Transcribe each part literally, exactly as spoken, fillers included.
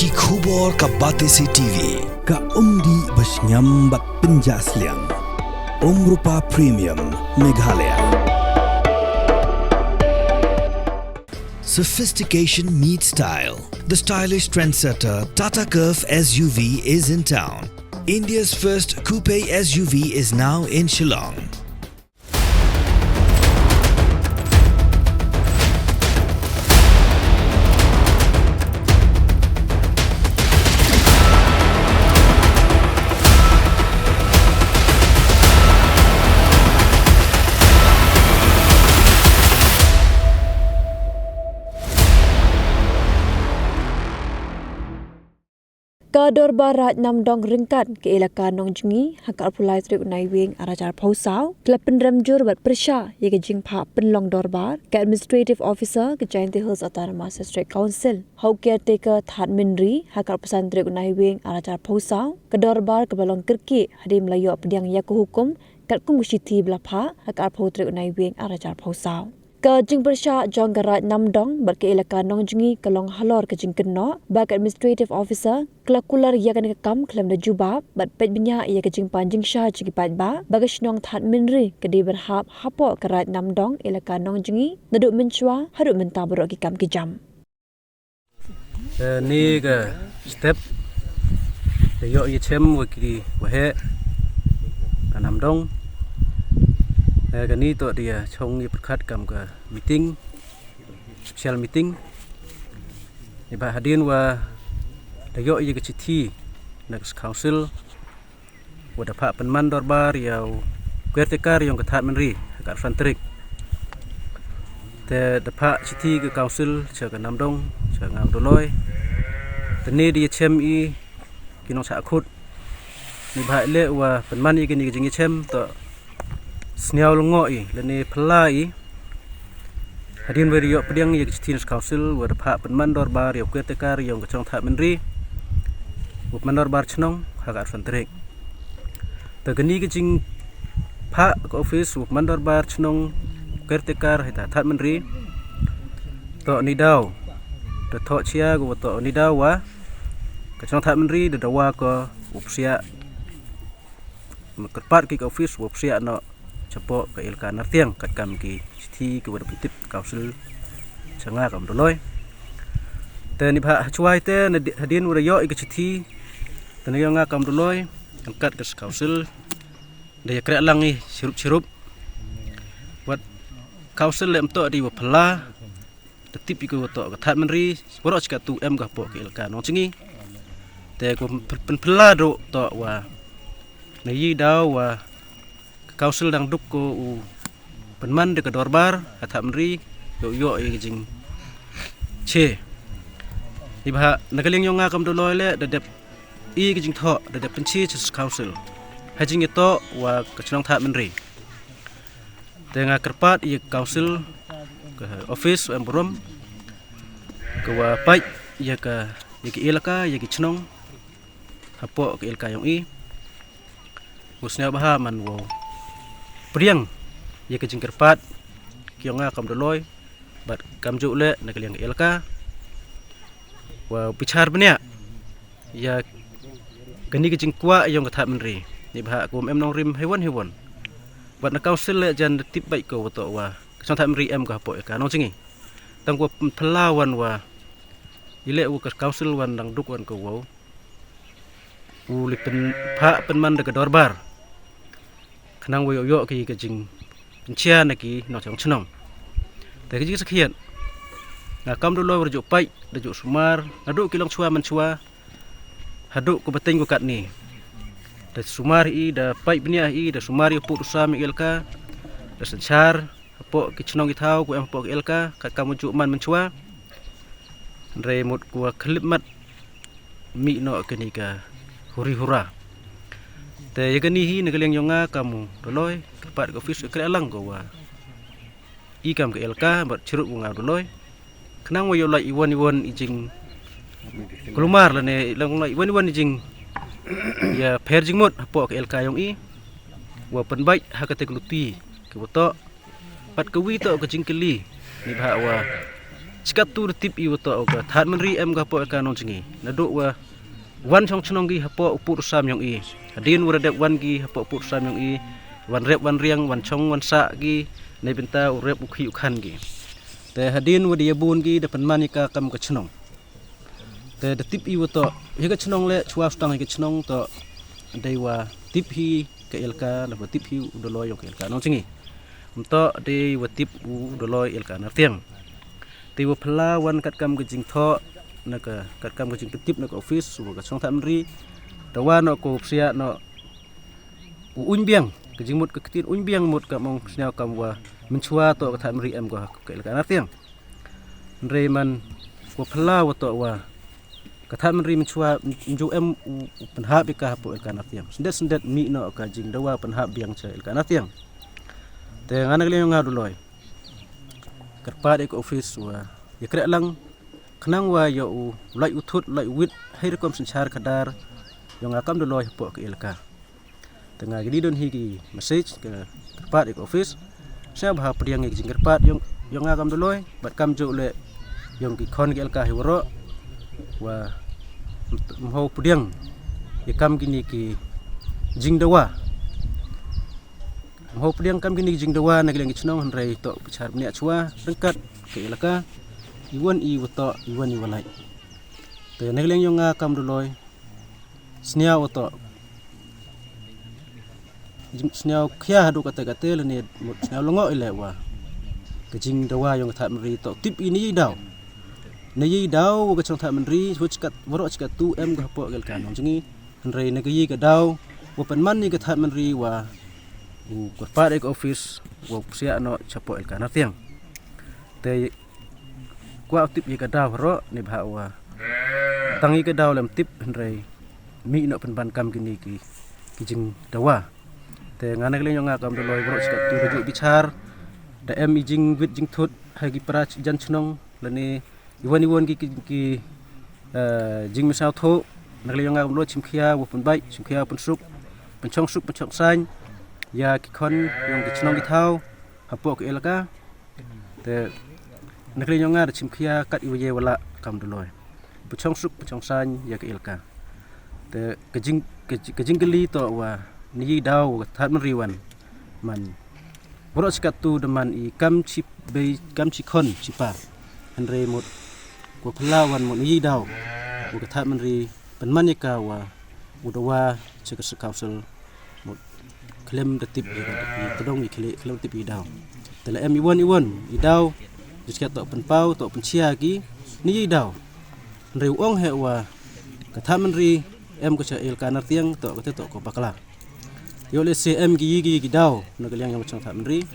Ki khubor ka Batesi T V, ka umdih ba shngiam bad pynjah sliang. Umrupa Premium, Meghalaya. Sophistication meets style. The stylish trendsetter Tata Curvv S U V is in town. India's first coupe S U V is now in Shillong. Ka Dorbar Raid Namdong ryngkat ka Elaka Nongjngi ha ka arphew lai tarik u Naiwieng ar hajar arphew saw, ka la pynrem jur bad pyrshah ïa ka jingphah pynlong dorbar ka Administrative Officer ka Jaintia Hills Autonomous District Council ha u Caretaker Thadminri ha ka arphew san tarik u Naiwieng ar hajar arphew saw. Ka dorbar kaba long kyrkieh hadien ba la ïoh pdiang ïa ka hukum katkum ka shithi ba la phah ha ka arphew tarik u Naiwieng ar hajar arphew saw. Ka jingpyrshah jong ka Raid Namdong bad ka Elaka Nongjngi ka long halor ka jingkynnoh ba ka Administrative Officer ka la kular ïa kane ka kam khlem da jubab bad peit bniah ïa ka jingpan jingshai jong ki paidbah ba ka shnong Thadminri ka dei ban hap hapoh ka Raid Namdong Elaka Nongjngi naduh mynshuwa haduh mynta baroh ki kam ki jam. Eh, ni ka step da ïoh ïa chem wa ki waheh ka Namdong. Eh, kani toh da ïa chong ïa pyrkhat kam ka meeting, special meeting. Ni ba hadien wa da ïoh ïa ka chithi na ka council wa da phah pynman dorbar ïa u caretaker yong ka Thadminri ha ka arphew san tarik. Te da phah chithi ka council cha ka Namdong cha nga u Doloi. Te ni da ïa chem i ki nongshah khut. Ni ba leh wa pynman i kini ki jingïachem toh sniaw lyngngoh i lane phylla i. Hadien wa da ïoh pdiang ïa ka chithi na ka council wa da phah pynman dorbar ïa u caretaker yong ka chnong Thadminri. Wa pynman dorbar chnong ha ka arphew san tarik. Te kani ka jingphah ka office wa pynman dorbar chnong caretaker ha Thadminri. Toh ni daw da thoh chia ka wa toh ni daw wa ka chnong Thadminri da dawa ka wa psiah. Kyrpad ki ka office wa psiah noh chapoh ka Elaka Nartiang katkam ki chithi ki wa da pyntip council cha nga kam Doloi. Te ni ba ha chuwai te na di-, hadien wa da ïoh i ka chithi te na ïoh nga kam Doloi angkat ka council da ïa kreh lang i chirup chirup. Wat council leh mtoh di wa phylla. Da tip i ka wa toh ka Thadminri, waroh chi ka tu em ka hapoh ka Elaka Nongjngi. Te ko pyn-, pynphylla doh toh wa na i daw wa ka council dang duk ko u pynman da ka dorbar ha Thadminri, ïoh ïoh i ka jingche. Ni ba na ka liang yong nga kam Doloi leh da dep i ka jingthoh da dep pynche cha council ha jingïatoh wa ka chnong Thadminri. Te nga kyrpad ïa ka council ka office wa em burom ka wa pait ïa ka ïa ka Elaka ïa ka chnong hapoh ka Elaka yong i. Wa sniaw bha man wa pdiang ïa ka jingkyrpad ki yong nga kam Doloi bad kam ju leh na ka liang ka Elaka. Wa bichar bniah ïa kani ka jingkwah yong ka Thadminri. Ni ba ha ka wa em nongrim hewon hewon. Wat na council leh jan da tip bait ko wa toh wa ka chnong Thadminri em ka hapoh Elaka Nongjngi. Tang wa pynphylla wan wa i leh wa ka council wan dang duk wan ko wa u li pynphah pynman da ka dorbar. Khnang wa ïoh ïoh ki ka jingpynchia na ki nongchong chnong. Te ka jingsakhiat nga kam Doloi wa da ju pait da ju sumar naduh ki longchwa mynchwa haduh ka bteng ka katni. Da sumar i da pait bniah i da sumar ïa pud u sam ïa ka Elaka da synshar hapoh ki chnong ki thaw ko em hapoh ka Elaka katkam wa ju man mynchwa. Hynrei mut ko wa khlip mat mih noh kani ka huri hura. Te ïa kani hi na ka liang yong nga kam u Doloi kyrpad ka office ka kreh lang ko wa i kam ka Elaka bad chirup wa nga u Doloi. Khnang wa ïoh lait iwon iwon i jing kulmar lane lang lait iwon iwon i jing ïa pher jingmut hapoh ka Elaka yong i. Wa pynbait ha ka teknoloji ka wa toh Pat ka wi toh ka jingkylli ni bha wa Shikattu da tip i wa toh ka Thadmynri em ka hapoh ka Nongjngi. Naduh wa wan shong chnong ki hapoh u pud u sam yong i. Hadien wa da dep wan ki hapoh u pud u sam yong i. Wan rep wan riang, wan shong wan sah ki. Neibynta u rep u khih u khan ki. Te hadien wa da yabun ki da pynman i ka kam ka chnong. Te da tip i wa toh, hi ka chnong le, chwa stang hi ka chnong toh, dei wa tip hi ka elaka, na wa tip hi u daloi yong ka elaka Nongjngi. Mtoh dei wa tip u daloi elaka Nartiang. Te wa phylla wan katkam ka jingthoh, na ka katkam ka jingpyntip na ka office, wa ka chnong Thadmynri. Te wa noh ko psiah noh u uiñ biang, ka jingmut ka ktien uiñ biang mut ka mong sniaw kam wa mynchwa toh ka Thadmynri em ko ha ka elaka Nartiang. Hynrei man ko phylla wa toh wa ka Thadmynri mynchwa mynju em u, u pynhap i ka hapoh elaka Nartiang. Syndet syndet mih noh ka jingdawa pynhap biang cha elaka Nartiang. Te nga na ka liang yong nga u daloi. Kyrpad i ka office wa ya kreh lang khnang wa ya u lait u thut, lait u wit, hei rukom synchar khadar yong nga kam u daloi hapoh ka elaka. Te nga kini don hi ki message ka kyrpad i ka office. Sngewbha pdiang i ka jingkyrpad yong, yong nga kam u daloi, bad kam juh le yong ki khon ki elaka hi waroh. Wa mho pdiang i kam kini ki jingdawa. Mho pdiang kam kini ki jingdawa na ka liang ki chnong hynrei toh pyrchah bniah chwa ryngkat ka elaka. I wan i wa toh, i wan i wa lait. Te na ka liang yong nga kam u daloi. Sniaw wa toh. Jing sniaw khia haduh kate kate lane mut sniaw lyngngoh i le wa ka jingdawa yong ka Thadmynri toh tip i ni i daw. Ni i daw wa ka chnong Thadmynri, wa chikat, waroh chikat tu em ka hapoh ka elaka Nongjngi. Hynrei na ka i ka daw, wa pynman i ka Thadmynri wa u kyrpad i ka office, wa psiah noh chapoh elaka Nartiang. Te kwah u tip i ka daw haroh, ni bha wa tang i ka daw lem tip hynrei mih noh pynban kam kini ki, ki jingdawa. Te nga na ka liang yong nga kam u daloi waroh chikat tu da juh bichar, da em i jingwit jingthut, ha ki para jan chnong, lane i wan i wan ki, ki, ki, eh, jingmynsawthuh, na ka liang yong nga kam u daloi chimkhia, wa pynbeit, chimkhia, pynsuk, pynchong suk, pynchong sain, ya ki khon, yong ki chnong ki thaw, hapoh ka elaka, Te na ka liang yong nga da chimkhia kat i wa ye wa lah kam u daloi. Pynchong suk, pynchong sain, ya ka elaka. Te ka jing, ka, ka jingkylli toh wa ni i daw wa ka Thadmynri wan. Man. Waroh chikat tu da man i kam chi bei, kam chi khon, chi par. Hynrei mut, wa phylla wan mut ni i daw wa ka Thadmynri pynman ya ka wa u dawa cha ka District Council. Mut khlem da tip i, i tdong i khlem, khlem da tip i daw. Te la em i wan i wan i daw, jiskhet toh pynpaw, toh pynchia ki, ni i daw. Hynrei u ong hi wa ka Thadmynri em ko cha elaka Nartiang toh kate toh ko bakla. Yoh lehse em ki i ki, ki daw na ka liang yong ka chnong Thadmynri.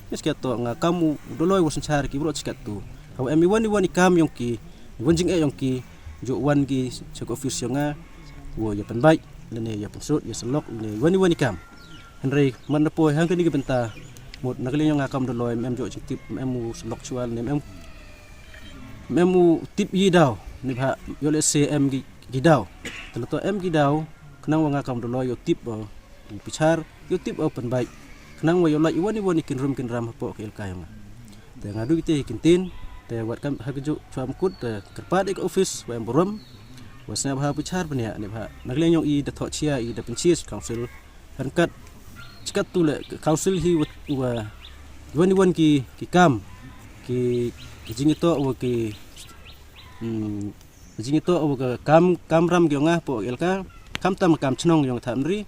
Jiskhet toh nga kam u daloi wa synchar ki waroh chikat tu. Hawa em i wan i wan i kam yong ki, i wan jingeh yong ki, juh wan ki cha ka office yong nga, wa ya pynbeit, lane ya pynsut, ya syllok, lane wan i wan i kam. Hynrei man da poi hangkani ka bynta, mut na ka liang yong nga kam u daloi, em em juh jingtip, em em u syllok chwa, lane em em, em em u tip i daw, ni bha, yoh lehse em ki, ki daw. Te la toh em ki daw, khnang wa nga kam u daloi, yoh tip, uh, u bichar, yoh tip, uh, pynbeit. Khnang wa yoh lait i wan i wan i kynrum kynram hapoh ka elaka yong nga. Te nga duh kite ki ktien, te wat kam ha ka juh chwa mkut, te kyrpad i ka office, wa em burom, wa sngewbha bichar bniah, ni bha. Na ka liang yong i da thoh chia i da pynchia District Council, ryngkat, chikat tu le, ka Council hi wa, wa, wan i wan ki, ki kam, ki, ki jingitoh wa ki, hmm, Jingitoh wa ka kam, kam ram ki yong nga hapoh ka elaka, khamtam kam chnong yong ka Thadmynri,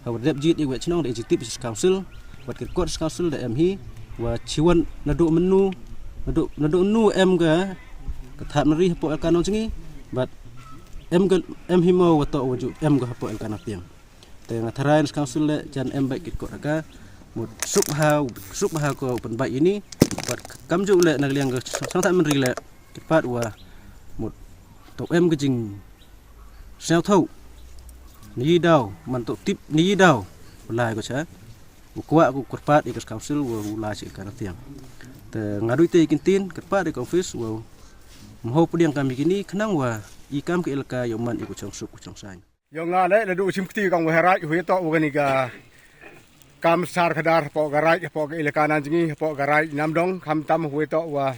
hawa dep jied i wa chnong da i jingtip District Council, wat ki kot District Council da em hi, wa chi wan naduh mynnu, naduh, naduh mynnu em ka, ka Thadmynri hapoh ka Nongjngi, bad em ka, em hi mo wa toh wa juh em ka hapoh ka Nartiang. Te nga tharai District Council le jan em beit ki kot ka. Mut suk bha, suk bha ko pynbeit ini. Bad kam juh le na ka liang ka chnong Thadmynri le kyrpad wa mut toh em ka jingsngewthuh. Ni i daw, man toh tip ni i daw. Wa lai ko cha. U kwah ko kyrpad i ka District Council wa u lai cha ka Nartiang. Te nga duh te i ktien kyrpad i ka office wa mho pdiang kam i kini khnang wa i kam ka elaka yoh man i ko chong suk ko chong sain. Yong nga le, la duh chim kti kong wa haraij, hoi toh wa kani ka kam sar khadar hapoh ka raij, hapoh ka elaka Nongjngi, hapoh ka raij Namdong, khamtam hoi toh wa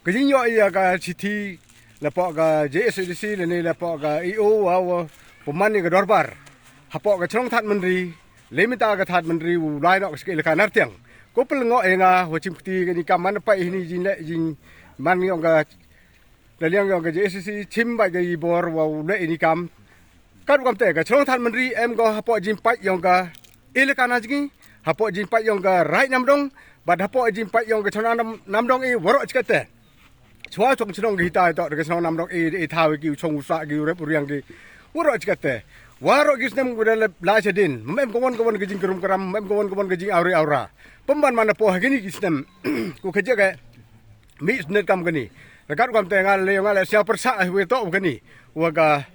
Ka jingïoh ïa ka shithi lyngba ka J S A D C lane lyngba ka E O wa, wa pynman ïa ka dorbar hapoh ka shnong Thadmynri, lymda ka Thadmynri u lai noh ka sha ka Elaka Nartiang. Ko pynlyngngoh ïa nga wa chim kti kane ka kam, man peit hini jingleh jingman ïong ka, da liang ïong ka J S A D C chim bad ka i bor wa u leh ïa kane ka kam. Katkum te ka shnong Thadmynri em ko hapoh jingpait ïong ka Elaka Nangjngi, hapoh jingpait ïong ka Raid Namdong, bad hapoh jingpait ïong ka shnong Nam-, Namdong i waroh chkate. Chwa chong shnong ki hitai to, ka shnong Namdong i, i thaw ki u chong u sah ki u rep u riang ki. Waroh chkate. Waroh ki snem u da lep lai shadien. Mem kawon kawon ka jingkrum kram, mem kawon kawon ka jingawri awra. Pynban man hapoh kini ki snem. Ku kajak eh. Mih snet kam kani. Katkum te nga leh, nga leh sñiaw pyrshah hi wa to kani. Wa ka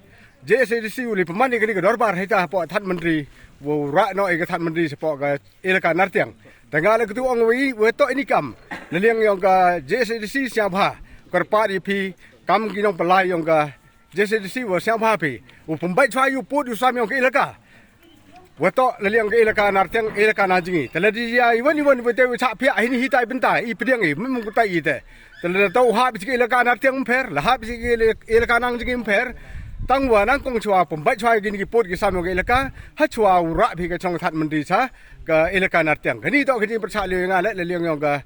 J S A D C u leh pynman ïa kani ka dorbar hita hapoh Thadmynri. Wa u rah noh ïa ka Thadmynri shapoh ka Elaka Nartiang. Te nga leh katu ong wa i, wa to ini kam. Leh liang ïong ka J S A D C sñiawbha. Kyrpad ïa phi kam ki nongpynlait ïong ka J S A D C wa sñiawbha phi. U pynbeit chwa ïa u pud ïa u sam ïong ka elaka. Wa to leh liang ka Elaka Nartiang, Elaka Nangjngi. Te lada ïa iwan iwan wa te wa chah phiah hini hitai bynta i pdiang i, mem kutai i te. Te lada to hap sha ka Elaka Nartiang ym pher, la hap sha ka Elaka Nangjngi ym pher. Tang wa nangkong chwa pynbeit chwa ïa kini ki pud ki sam ïong ka elaka, ha chwa u rah phi ka shnong Thadmynri sha ka Elaka Nartiang. Kani to ka jingpyrshah leh nga leh, leh liang ïong ka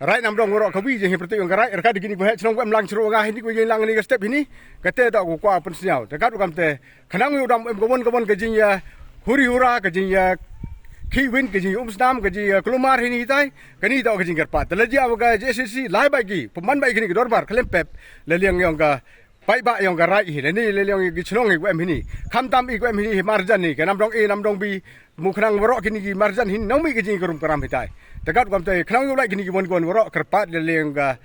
Raid Namdong waroh kawi jinghi pyrtuh ïong ka raid, ryngkat kini ki waheh shnong wa em lang shuh nga hini, wa ïeng lang ni ka step hini. Kate to ko kwah pynsñiaw. Te katkum te khnang u dam em kawon kawon ka jingïa huri hura, ka jingïa khiwin, ka jingïa umsnam, ka jingïa kulmar hini hitai. Kani to ka jingkyrpad. Te lada ïa wa ka J S A D C lai bad ki pynman bad kini ki dorbar khlem pep, leh liang ïong ka paidbah ïong ka raid hi, lane leh liang ïa ki shnong hi wa em hini. Khamtam i wa em hini hi marjan hi, ka Namdong A, Namdong B, Mukhnang waroh kini ki marjan hini, nang mih ka jingkrum kram hitai. Te katkum te khnang u lait kini ki won ki won waroh kyrpad leh liang ka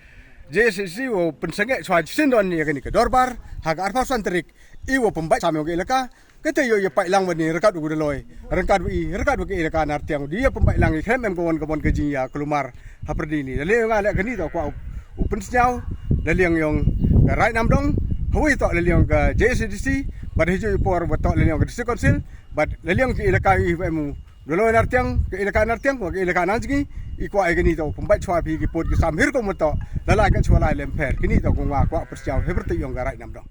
J S A D C wa pynsangeh chwa shisyndon ïa kani ka dorbar, ha ka arphew san tarik, i wa pynbeit sam ïong ka elaka, kate ïoh ïa pait lang wa ni ryngkat u Daloi, ryngkat wa i, ryngkat wa ka Elaka Nartiang, u dei ïa pynbeit lang ïa khlem em kawon kawon ka jingïa kulmar, hapyrdi ni. Leh liang nga leh kani to kwah u pynsñiaw, leh liang ïong ka Raid Namdong, hawei to leh liang ka J S A D C, bad hijrong i por wa to leh liang ka District Council, bad leh liang ka elaka i wa em u Daloi Nartiang, ka Elaka Nartiang, wa ka Elaka Nangjngi, i kwah ïa kani to pynbeit chwa phi ki pud ki sam hi rukom wa to, la lai ka chwa lai lem pher, kini to ko nga kwah pynsñiaw hi pyrtuh ïong ka Raid Namdong.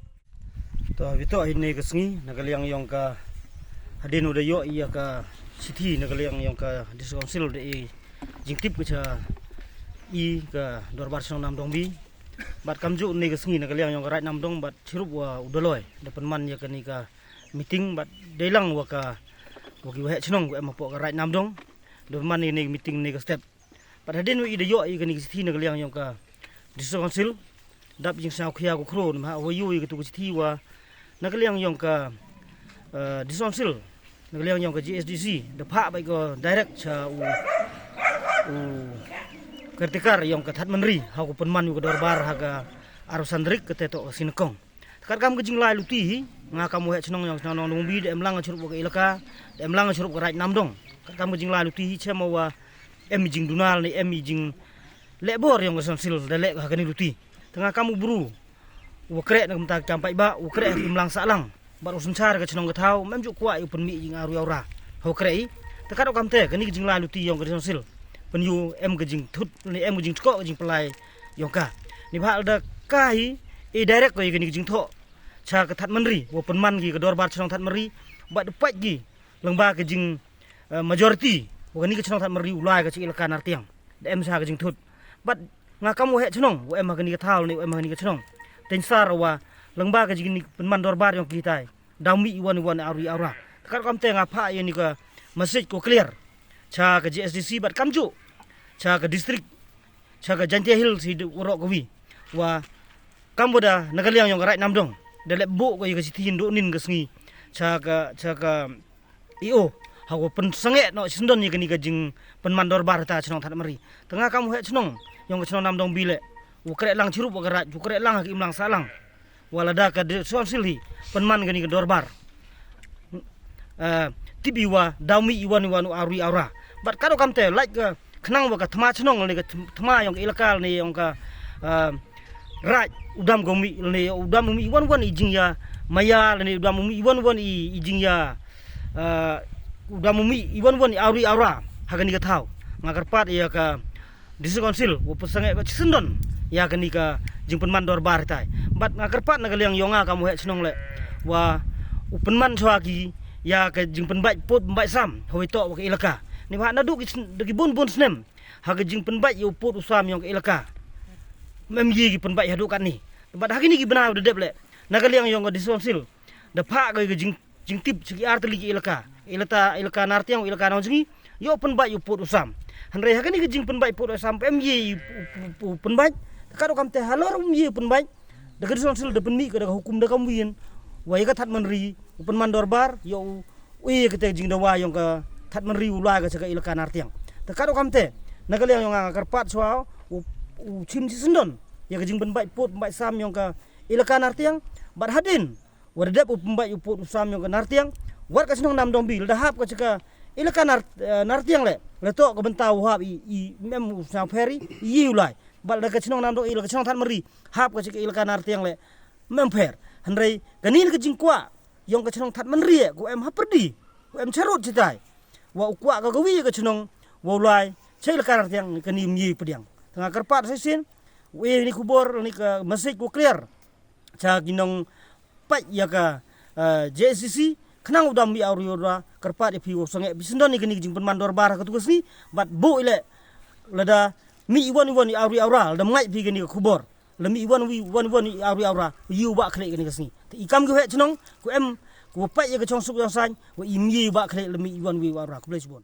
To, wa to hini ka sngi, na ka liang ïong ka hadien u da ïoh ïa ka shithi, na ka liang ïong ka District Council da i jingtip ka cha i ka dorbar shnong Namdong B. Bad kamjooh hini ka sngi na ka liang ïong ka Raid Namdong, bad chirup wa u Daloi, da pynman ïa kani ka meeting, bad dei lang wa ka, wa ki waheh shnong wa em hapoh ka Raid Namdong, da pynman ïa kani ka meeting hini ka step. Bad hadien wa i da ïoh ïa kani ka shithi na ka liang ïong ka District Council, dap jingsñiaw khia ko khro, namar wa ïoh ïa katu ka shithi wa na ka liang ïong ka, eh, District Council, na ka liang ïong ka J S D C, da phah beit ko direct cha u, u caretaker ïong ka Thadmynri, ha ko pynman ïa ka dorbar ha ka arphew san tarik kate to ka sngi nyngkong. Te katkam ka jinglai luti hi, nga kam u waheh shnong ïong ka shnong Namdong B da em lang chirup wa ka elaka, da em lang chirup ka Raid Namdong. Katkam ka jinglai luti hi, chem wa em i jingduna ne em i jingleh bor ïong ka District Council da leh ha kani ka luti. Te nga kam u bru wa kreh na ka bynta ka kam paidbah, wa kreh ha ka imlang sahlang, bad u synshar ka chnong ka thaw, mem ju kwah ïa u pynmih ïa i jingarui awra ha wa kreh i. Te katkam te, kani ka jinglai luti ïong ka District Council, pynïoh em ka jingthut ne em ka jingtkoh ka jingpynlai ïong ka. Neibhah lada ka hi, i direct ko ïa kani ka jingthoh cha ka Thadmynri wa pynman ki ka dorbar shnong Thadmynri, bad da pait ki lyngba ka jing, eh, majority wa kani ka shnong Thadmynri u lai ka sha ka Elaka Nartiang, da em sha ka jingthut. Bad nga kam u waheh shnong wa em ha kani ka thaw ne wa em ha kani ka shnong, te nga synshar wa lyngba ka jingpynman dorbar ïong ki hitai, da mih iwan iwan arui awra. Te katkam te nga phah ïa kani ka message ko clear cha ka J S D C bad kamjooh cha ka district, cha ka Jaintia Hills hi waroh kawi, wa kam wa da na ka liang ïong ka Raid Namdong da leh buh ko ïa ka shithi hynduh nin ka sngi cha ka, cha ka E O, ha wa pynsangeh noh shisyndon ïa kani ka jingpynman dorbar hita shnong Thadmynri. Te nga kam u waheh shnong ïong ka shnong Namdong B leh, wa kreh lang chirup wa ka raid, wa kreh lang ha ka imlang sahlang, wa lada ka District Council hi pynman kani ka dorbar, eh, tip i wa da mih iwan iwan u arui awra. Bad katkam te, lait ka khnang wa ka thma shnong ne ka thm-, thma ïong ka elaka ne ïong ka, eh, raid, u dam ko mih ne u dam u mih iwan iwan i jingïa maya ne u dam u mih iwan iwan i, i jingïa, eh, u dam u mih iwan iwan i arui awra ha kani ka thaw. Nga kyrpad ïa ka District Council wa pynsangeh bad shisyndon ïa kane ka jingpynman dorbar tai. Bad nga kyrpad na ka liang ïong nga kam u heh chnong leh, wa u pynman chwa ki ïa ka jingpynbait pud pynbait sam hawei toh wa ka ilaka. Ni wa na du ki sn- da ki bun bun snem ha ka jingpynbait ïa u pud u sam ïong ka ilaka. Mem ye ki pynbait haduh katni. Bad ha kini ki bnai u da dep leh, na ka liang ïong ka District Council da phah ka jing jingtip sha ki artylli ki ilaka, ilaka, ilaka Nartiang, ilaka Nongjngi, ïoh pynbait ïa u pud u sam. Hynrei ha kani ka jingpynbait pud u sam, em ye u pynbait. Katto kam te halor um ye u pynbait, da ka District Council da pynmih ka da ka hukum da ka mwiin, wa ïa ka Thadmynri u pynman dorbar ïa u, u ïa kata jingdawa ïong ka Thadmynri u lai ka sha ka ilaka Nartiang. Te katto kam te, na ka liang ïong nga kyrpad chwa u, u chim chi syndon ïa ka jingpynbait pud pynbait sam ïong ka ilaka Nartiang. Bad hadien wa da dep u pynbait u pud u sam ïong ka Nartiang, wat ka chnong Namdong bi lada hap ka sha ka ilaka Nar- eh, Nartiang leh, la toh ka bynta u hap i, i mem u sngewpher i, i u lai. Bad lada ka chnong Namdong i la ka chnong Thadmynri hap ka sha ka ilaka Nartiang leh, mem pher. Hynrei kani ka jingkwah ïong ka chnong Thadmynri eh, ku em hapyrdi, ku em charut chitai, wa u kwah ka kawi ka chnong wa u lai sha ilaka Nartiang, kani um ye pdiang. Te nga kyrpad sa shisien, u e ni khubor ni ka message ku clear sha ki nong pait ïa ka, eh, J S C C, khnang u dam ïa u ri u ra, kyrpad ïa phi u sangeh phi syndon ïa kani ka jingpynman dorbar ha ka tu ka sngi. Bad bu ile lada mi iwan iwan ïa u ri u ra, lada mngai phi kani ka khubor, lada mi iwan wi wan wan ïa u ri u ra, ïa u ba khlei kani ka sngi. Te i kam ki heh chnong, ku em, ku pait ïa ka chong suk chong sain, wa i mi ïa u ba khlei lada mi iwan wi wa u ra. Khublei shibun.